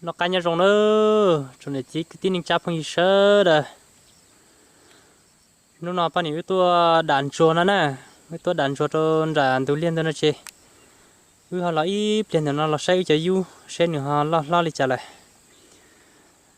Noj qab nyob zoo na, tsoom niam txiv kwv tij neej tsa phooj ywg sawv daws. Hnub no poj niam wb tuaj dam ntsuag no na, wb tuaj dam ntsuag rau nram ntug liaj ntawd no ces wb ho los ib pliag ntawm no los saib wb cov yub seb nws ho loj hlob li cas lawm.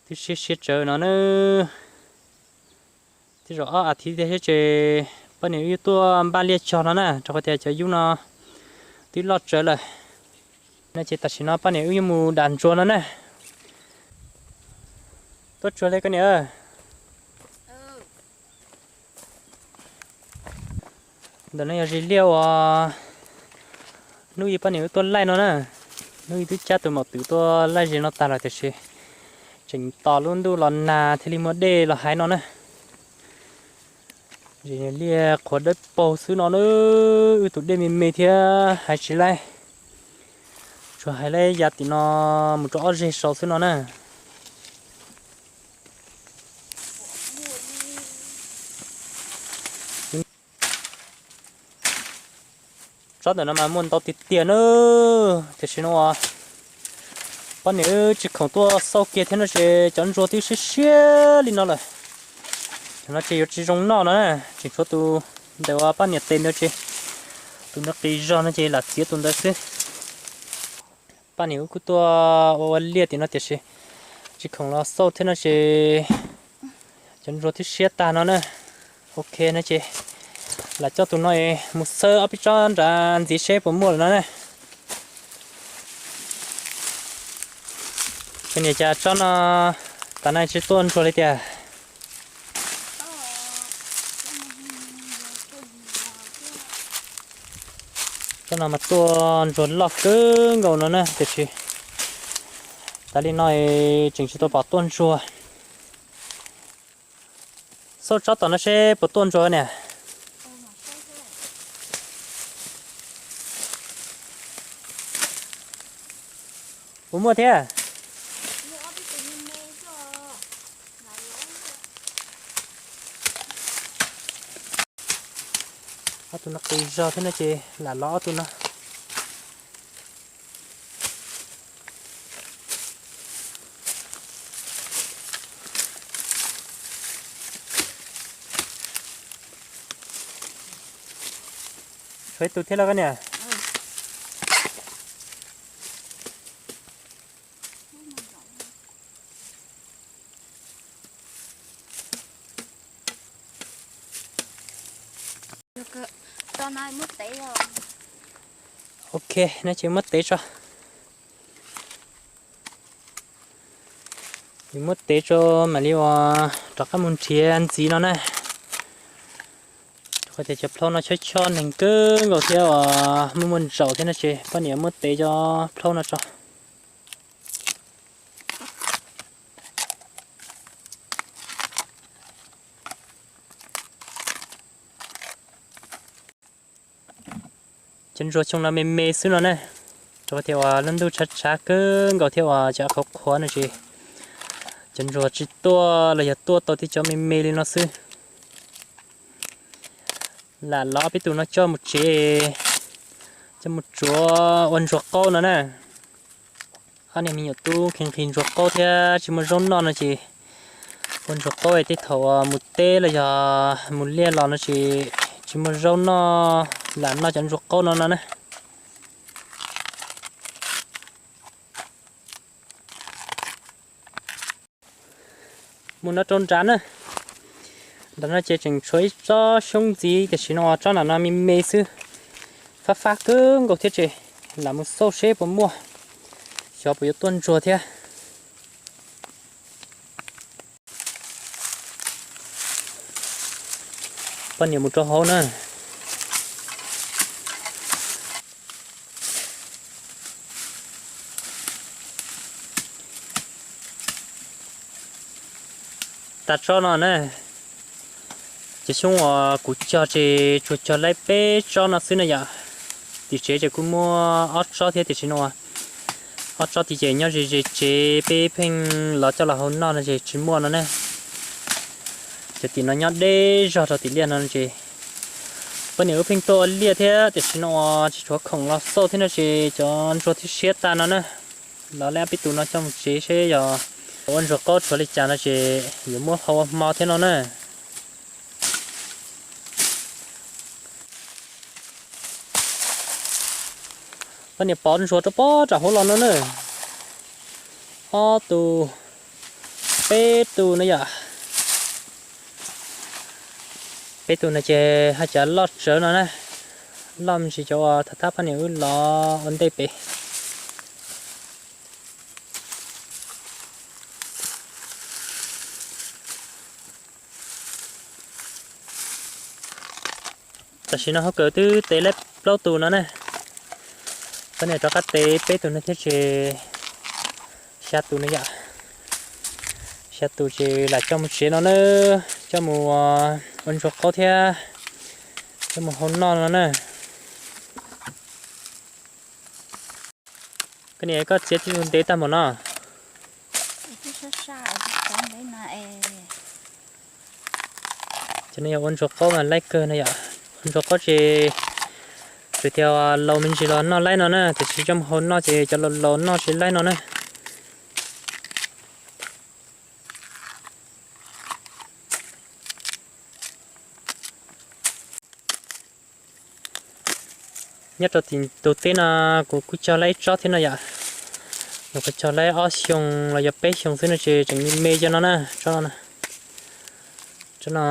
Twb siab siab tsawv no na. Tej zaum ob as thiv thiab ces poj niam wb yuav tuaj npaj liaj cog no na, rau qhov tias cov yub no twb loj tsawv lawm. No ces tam sim no poj niam wb yuav mus dam ntsuag no na. Tuaj tsuag li koj niam. Ntawm no yog zis liaj uas hnub ib poj niam wb tuaj laij no na. Hnub ib twb cab tus maum twm tuaj laij zis no tag lawm tiam sis tseem tos lub ntuj los nag thiaj li muaj dej los hais no na. Zis liaj qhuav dawb paug xwb no na, wb tus dej me me thiab hais tsis laij. Tsuas hais laij yav tim no mus rau ob zeg saud xwb no na. Tsob ntawm no mas muaj ntau tiag tiag na, tiam sis no poj niam wb tsis khoom tuaj xauj kiag thiab no ces cov ntsuag twb siab siab li no lawm. Tam no ces yuav tsis zoo noj no na, tseem tshuav tus ntawm uas poj niam tes ntawd ces tus ntawd qis zog no ces lam txiav tus ntawd xwb. Poj niam wb kuj tuaj ua ua liaj tim no tiam sis tsis khoom los xauj thiab no ces cov ntsuag twb siab tag no na. Ok no ces lam coj tus no mus xawb ob peb tsob nrad ntxiv seb puas muaj lawm no na. Koj niam, cas tsob no tas na tsis tuaj ntsuag li tiag? Tsob no mas tuaj ntsuag loj kawg nkaus no na tiam sis tas li no tseem tsis tau pom tuaj ntsuag. Xauj tsob tom no seb puas tuaj ntsuag niam. Puas muaj thiab? Ob tug no qis zog thiab no ces lam los ob tug no. Tshuav ib tug thiab los koj niam. Ok, no ces muab tev tso. Muab tev tso mam li uas rov qab mus nrhiav ntxiv no na. Rau qhov tias cov plhaub no chob chob neeg kawg nkaus thiab uas muaj muaj ntsaum thiab no ces poj niam muab tev cov plhaub no tso. Cov ntsuag xyoo no me me xwb no na, rau qhov tias uas lub ntuj tshav tshav kawg nkaus thiab uas cov qhuav qhuav no ces cov ntsuag tsis tuaj los yog tuaj tau tib cov me me li no xwb. Lam lov peb tus no coj mus tsev, coj mus tsuav ua ntsuag qaub no na. Ob niag me nyuam tub nqhis nqhis ntsuag qaub thiab tsis muaj zaub noj no ces ua ntsuag qaub es tej thaum uas mus teb los yog mus liaj los no ces tsis muaj zaub noj, lam noj cov ntsuag qaub no no na. Mus no rau nrad na. Nrad no ces tseem tshuav ib tsob xyoob ntxiv tiam sis no tsob nram no me me xwb, fab fab kawg nkaus thiab ces lam mus xauj seb puas muaj, xyov puas yuav tuaj ntsuag thiab. Poj niam mus rau hauv na. Tas tsob no na, ces xyoob uas kuv cog ces tsuas cog laib peb tsob no xwb na yom. Tim tsev ces kuj muaj ob tsob thiab tiam sis no ob tsob tid ces nyob ze ze tsev peb pheej los coj los hau noj no ces tsis muaj no na. Cov tim no nyob deb zog rau tim liaj no ces poj niam wb pheej tuaj ua liaj thiab tiam sis no tsis tshuav khoom los xauj thiab no ces cov ntsuag thiaj siab tag no na. Los lab peb tus no coj mus tsev seb yog ua ntsuag qaub tshuav li cas no ces yuav muab hau ua hmo thiab no na. Poj niam pov ntsuag rau pob nram hauv los no na. Ob tug, peb tug na yom. Peb tug no ces haj cav loj tsawv no na. Loj me ntsis cov uas thab thab poj niam wb los ua ntej pem. Tam sim no hauv kawm twb tev lawm plaub tus no na. Poj niam rov qab tev peb tus no thiab ces xya tus no yom. Xya tus ces lam coj mus tsev no na, coj mus ua ntsuag qaub thiab coj mus hau noj no na. Koj niam, koj txiav tib tug ntev tag npaum no. Cov no yog ua ntsuag qaub mas laib kawg no yom. Ua ntsuag qaub ces tsuas tias laus me ntsis los noj laib no na, tiam sis coj mus hau noj ces cov laus laus noj tsis laib no na. Nyob rau tim tus teb no kuv kuj cog laib ib tsob thiab no yom. Nws kuj cog laib ob xyoo los yog peb xyoo xwb no ces tseem me me cov no na, tsob no. Tsob no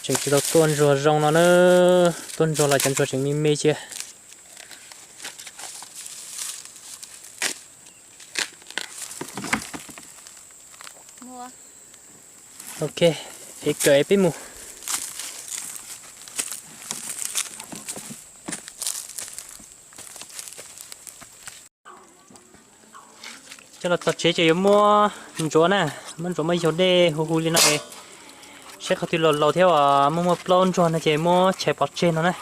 tseem tsis tau tuaj ntsuag zoo no na, tuaj ntsuag los cov ntsuag tseem me me cia. Ok, es kawm es peb mus. Coj los txog tsev ces yuav muab ntxuav na, muab ntxuav muab yaug dej hu hu li no es, saib qhov twg laus laus thiab uas muaj muaj plaub ntsuag no ces muab chais pov tseg no na.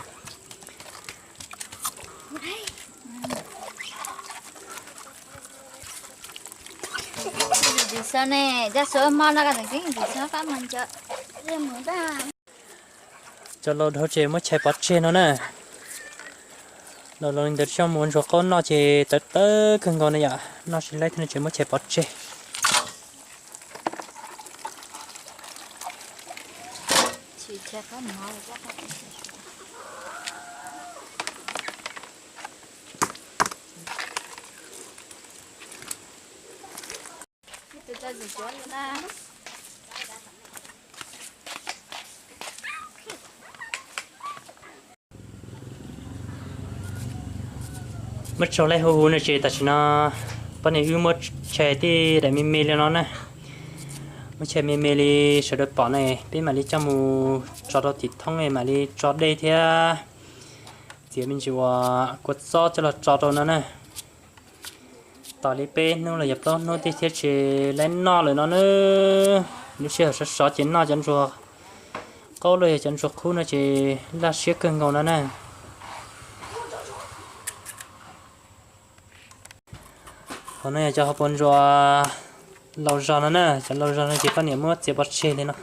Cov laus dhau ces muab chais pov tseg no na. Laus laus li ntawd coj mus ua ntsuag qaub noj ces tawv tawv kawg nkaus na yom, noj tsis laib thiab no ces muab chais pov tseg. Muab tsaug laib hu hu no ces tam sim no poj niam wb muab chais tej daim me me li no na. Muab chais me me li sawv daws pom na, peb mam li coj mus tso rau tim thoob mam li tso dej thiab txiav me ntsis uas kua txob coj los tso rau no na. Tos li peb hnub los yog plaub hnub thiab ces laib noj lawm no na. Lub sij hawm sov sov ces noj cov ntsuag qaub los yog cov ntsuag qub no ces laj siab kawg nkaus no na. Qhov no yog cov hauv paus ntsuag laus zog no na, cov laus zog no ces poj niam muab txiav pov tseg li no.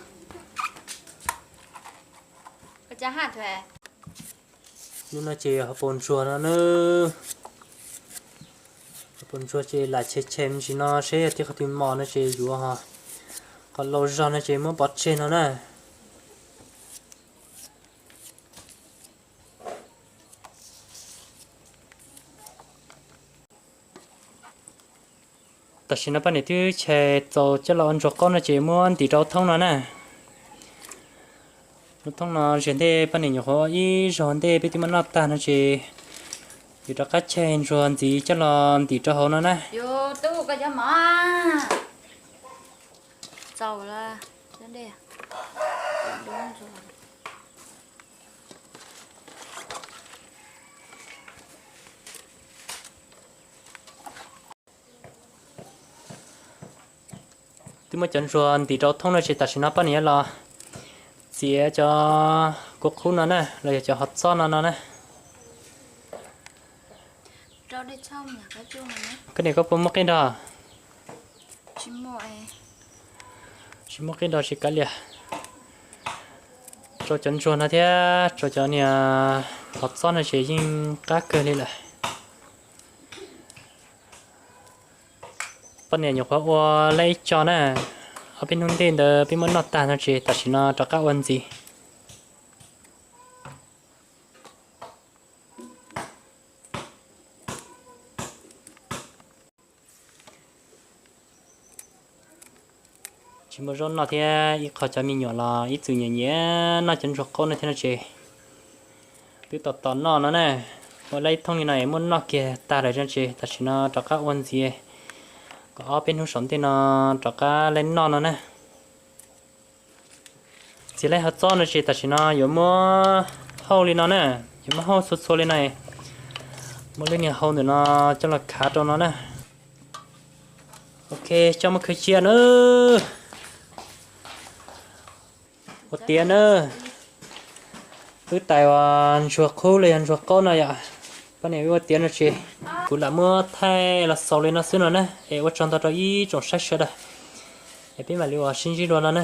Lub no ces yog hauv paus ntsuag no na. Hauv paus ntsuag ces lam chais chais me ntsis no seb yog tib qhov twg mos no ces yuav ho. Qhov laus zog no ces muab pov tseg no na. Tam sim no poj niam twb chais txaus coj los ua ntsuag qaub no ces muab ntim rau thoob no na. Rau thoob no, ziag ntej poj niam nyuam qhuav ib zaug ntej peb twb muab noj tag no ces yuav rov qab chais ntsuag ntxiv coj los ntim rau hauv no na. Twb muab cov ntsuag ntim rau thoob no ces tam sim no poj niam yuav los txiav cov kua qub no na, los yog cov hov txob no no na. Koj niam, koj puas muaj qij nrog? Tsis muaj qij nrog tsis kav liam. Rau cov ntsuag no thiab rau cov niag hov txob no ces yeej qab kawg li lawm. Poj niam nyuam qhuav ua lab ib co na, ob peb hnub ntej ntawd peb muab noj tag no ces tam sim no rov qab ua ntxiv. Tsis muaj zaub noj thiab ib qho cov me nyuam los ib txwm nyiam nyiam noj cov ntsuag qaub no thiab no ces twb tos tos noj no na. Ua lab ib thooj li no es muab noj kiag tag lawm no ces tam sim no rov qab ua ntxiv kom ob peb hnub saum ntej no rov qab lab noj no na. Txiav lab hauv txob no ces tam sim no yuav muab hauj li no na, yuav muab hauj txhua txhua li no, muab lub niag hau ntawm no coj los khav rau no na. Ok, coj muab khawb cia na. Ua tiav na, wb tais uas ntsuag qub los yog ntsuag qaub no yom. Poj niam wb ua tiav no ces kuv lam muab thaij los xaus li no xwb no na, es ua tsaug ntau rau ib tsoom saib sawv daws, es peb mam li uas sib ntsib dua no na.